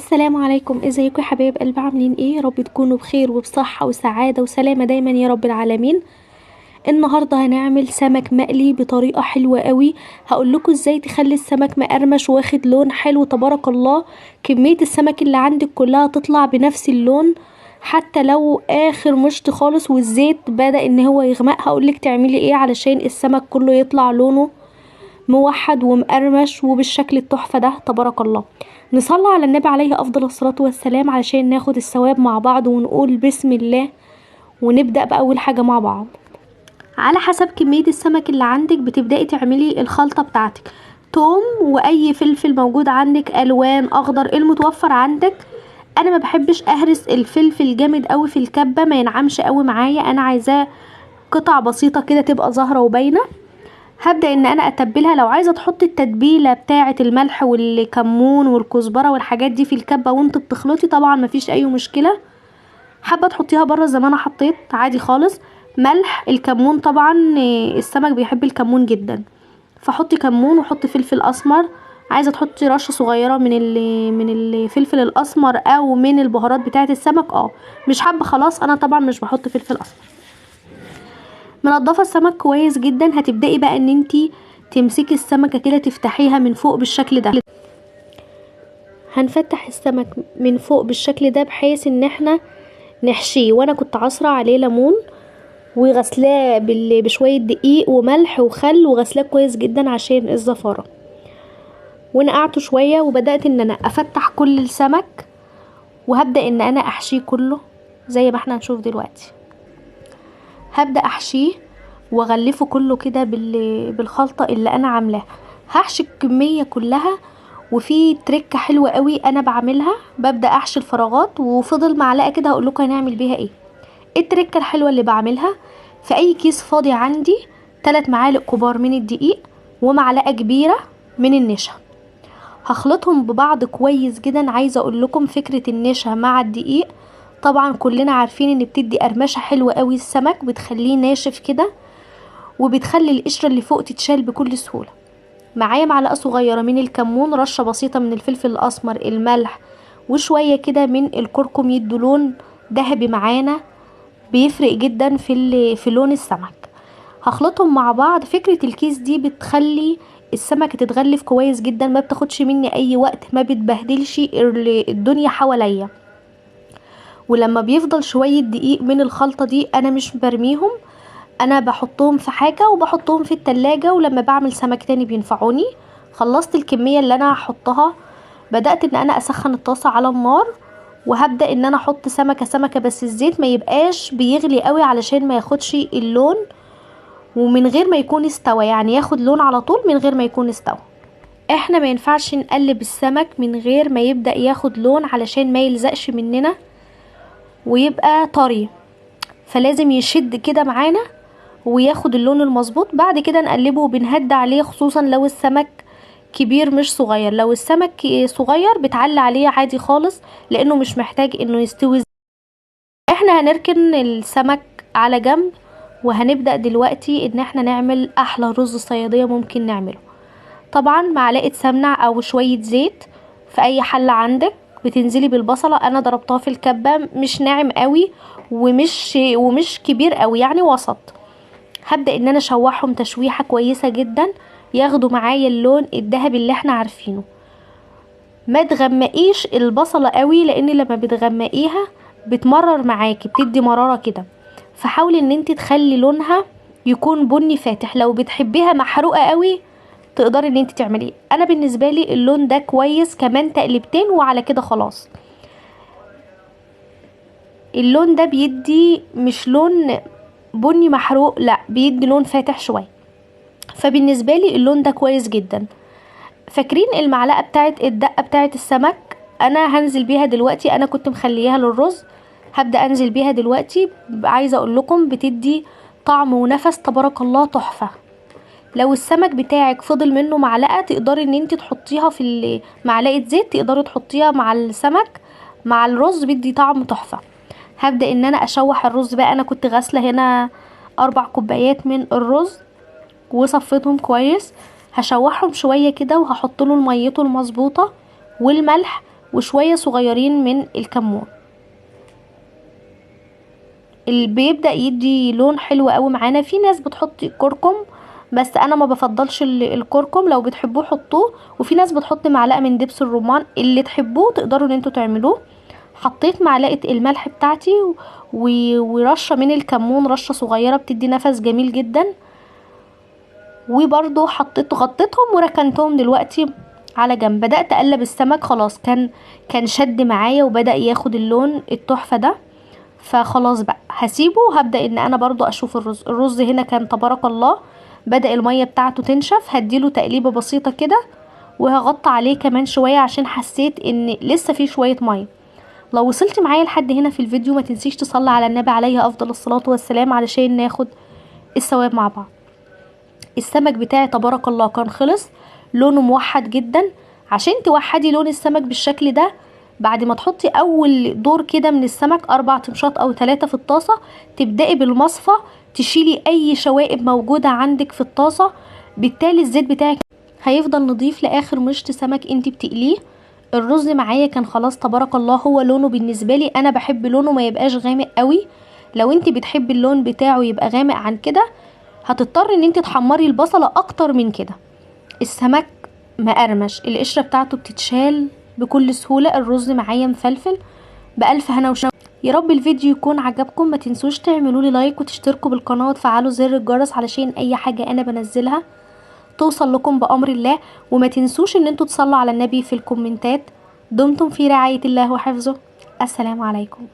السلام عليكم، ازيكم يا حبايب قلب؟ عاملين ايه؟ يا رب تكونوا بخير وبصحة وسعادة وسلامة دايما يا رب العالمين. النهاردة هنعمل سمك مقلي بطريقة حلوة قوي، هقول لكم ازاي تخلي السمك مقرمش واخد لون حلو تبارك الله. كمية السمك اللي عندك كلها تطلع بنفس اللون حتى لو اخر مشط خالص والزيت بدأ ان هو يغمق. هقولك تعملي ايه علشان السمك كله يطلع لونه موحد ومقرمش وبالشكل التحفة ده تبارك الله. نصلي على النبي عليه افضل الصلاة والسلام علشان ناخد الثواب مع بعض ونقول بسم الله ونبدأ بأول حاجة مع بعض. على حسب كمية السمك اللي عندك بتبدأي تعملي الخلطة بتاعتك، توم واي فلفل موجود عندك، الوان، اخضر، المتوفر عندك. انا ما بحبش اهرس الفلفل جامد قوي في الكبة، ما ينعمش قوي معايا، انا عايزاه قطع بسيطة كده تبقى ظاهرة وباينة. هبدأ ان انا اتبلها. لو عايزة تحطي التتبيلة بتاعة الملح والكمون والكزبرة والحاجات دي في الكبة وانت بتخلطي طبعا مفيش اي مشكلة، حابة تحطيها بره زي ما انا حطيت عادي خالص. ملح، الكمون طبعا السمك بيحب الكمون جدا، فحطي كمون وحطي فلفل اسمر. عايزه تحطي رشه صغيرة من الفلفل الاسمر او من البهارات بتاعه السمك، مش حابة خلاص انا طبعا مش بحط فلفل اسمر. منضفه السمك كويس جدا. هتبداي بقى ان انتي تمسكي السمكة كده تفتحيها من فوق بالشكل ده. هنفتح السمك من فوق بالشكل ده بحيث ان احنا نحشيه، وانا كنت عصره عليه ليمون وغسلاه بشوية دقيق وملح وخل، وغسلاه كويس جدا عشان الزفاره، ونقعته شوية. وبدات ان انا افتح كل السمك وهبدا ان انا احشيه كله زي ما احنا هنشوف دلوقتي. هبدا احشيه واغلفه كله كده بالخلطه اللي انا عاملاها. هحشي الكمية كلها، وفي تريكه حلوة قوي انا بعملها، ببدا احشي الفراغات وفضل معلقه كده هقول لكم هنعمل بيها ايه. التريكه الحلوة اللي بعملها، في اي كيس فاضي عندي 3 معالق كبار من الدقيق ومعلقة كبيرة من النشا، هخلطهم ببعض كويس جدا. عايزه اقول لكم فكرة النشا مع الدقيق طبعا كلنا عارفين ان بتدي قرمشه حلوة قوي السمك، بتخليه ناشف كده وبتخلي القشرة اللي فوق تتشال بكل سهولة. معايا معلقه صغيرة من الكمون، رشه بسيطة من الفلفل الاسمر، الملح، وشوية كده من الكركم يدوا لون ذهبي معانا، بيفرق جدا في لون السمك. هخلطهم مع بعض. فكرة الكيس دي بتخلي السمكة تتغلف كويس جدا، ما بتاخدش مني اي وقت، ما بتبهدلش الدنيا حواليا. ولما بيفضل شوية دقيق من الخلطة دي انا مش برميهم، انا بحطهم في حاجة وبحطهم في التلاجة، ولما بعمل سمك تاني بينفعوني. خلصت الكمية اللي انا هحطها، بدأت ان انا اسخن الطاسة على النار، وهبدأ ان انا احط سمكة سمكة، بس الزيت ما يبقاش بيغلي قوي علشان ما ياخدش اللون ومن غير ما يكون استوى، يعني ياخد لون على طول من غير ما يكون استوى. احنا ما ينفعش نقلب السمك من غير ما يبدأ ياخد لون علشان ما يلزقش مننا ويبقى طري، فلازم يشد كده معانا وياخد اللون المظبوط. بعد كده نقلبه وبنهد عليه، خصوصا لو السمك كبير مش صغير. لو السمك صغير بتعلي عليه عادي خالص لانه مش محتاج انه يستوي. احنا هنركن السمك على جنب، وهنبدأ دلوقتي ان احنا نعمل احلى رز صيادية ممكن نعمله. طبعا معلقة سمنة او شوية زيت في اي حلة عندك، بتنزلي بالبصلة. انا ضربتها في الكبة، مش ناعم قوي ومش كبير قوي، يعني وسط. هبدأ ان انا اشوحهم تشويحة كويسة جدا، ياخدوا معايا اللون الذهبي اللي احنا عارفينه. ما تغمقيش البصلة قوي لان لما بتغمقيها بتمرر معاكي، بتدي مرارة كده، فحاولي ان انت تخلي لونها يكون بني فاتح. لو بتحبيها محروقة قوي تقدري ان انت تعمليه. انا بالنسبة لي اللون ده كويس، كمان تقلبتين وعلى كده خلاص. اللون ده بيدي مش لون بني محروق، لا بيدي لون فاتح شوية، فبالنسبة لي اللون ده كويس جدا. فاكرين المعلقة بتاعت الدقة بتاعت السمك؟ انا هنزل بيها دلوقتي، انا كنت مخليها للرز، هبدأ انزل بيها دلوقتي. عايزة اقول لكم بتدي طعم ونفس تبارك الله تحفة. لو السمك بتاعك فضل منه معلقة تقدري ان انت تحطيها في معلقة زيت، تقدري تحطيها مع السمك مع الرز، بيدي طعم تحفة. هبدأ ان انا اشوح الرز بقى. انا كنت غاسلة هنا 4 كوبايات من الرز وصفيتهم كويس، هشوحهم شوية كده وهحط له ميته المظبوطة والملح وشوية صغيرين من الكمون. اللي بيبدأ يدي لون حلو قوي معانا. في ناس بتحط كركم، بس انا ما بفضلش الكركم، لو بتحبوه حطوه. وفي ناس بتحط معلقه من دبس الرمان، اللي تحبوه تقدروا ان انتوا تعملوه. حطيت معلقه الملح بتاعتي ورشه من الكمون، رشه صغيرة بتدي نفس جميل جدا. وبرده حطيت غطيتهم وركنتهم دلوقتي على جنب. بدات اقلب السمك، خلاص كان شد معايا وبدا ياخد اللون التحفة ده، فخلاص بقى هسيبه. وهبدا ان انا برده اشوف الرز. الرز هنا كان تبارك الله بدأ المية بتاعته تنشف، هديله تقليبة بسيطة كده وهغطي عليه كمان شوية عشان حسيت ان لسه فيه شوية مية. لو وصلت معايا لحد هنا في الفيديو ما تنسيش تصلي على النبي عليه افضل الصلاة والسلام علشان ناخد الثواب مع بعض. السمك بتاعي تبارك الله كان خلص، لونه موحد جدا. عشان توحدي لون السمك بالشكل ده، بعد ما تحطي اول دور كده من السمك 4 تمشاط او 3 في الطاسة، تبدأي بالمصفى تشيلي اي شوائب موجودة عندك في الطاسة، بالتالي الزيت بتاعك هيفضل نضيف لاخر مشط سمك انت بتقليه. الرز معايا كان خلاص تبارك الله، هو لونه بالنسبة لي انا بحب لونه ما يبقاش غامق قوي، لو انت بتحبي اللون بتاعه يبقى غامق عن كده هتضطري ان انت تحمري البصلة اكتر من كده. السمك مقرمش، القشرة بتاعته بتتشال بكل سهولة. الرز معايا مفلفل بألف هنا وشفا. يا رب الفيديو يكون عجبكم، ما تنسوش تعملوا لي لايك وتشتركوا بالقناة وتفعلوا زر الجرس علشان اي حاجة انا بنزلها توصل لكم بأمر الله. وما تنسوش ان انتوا تصلوا على النبي في الكومنتات. دمتم في رعاية الله وحفظه. السلام عليكم.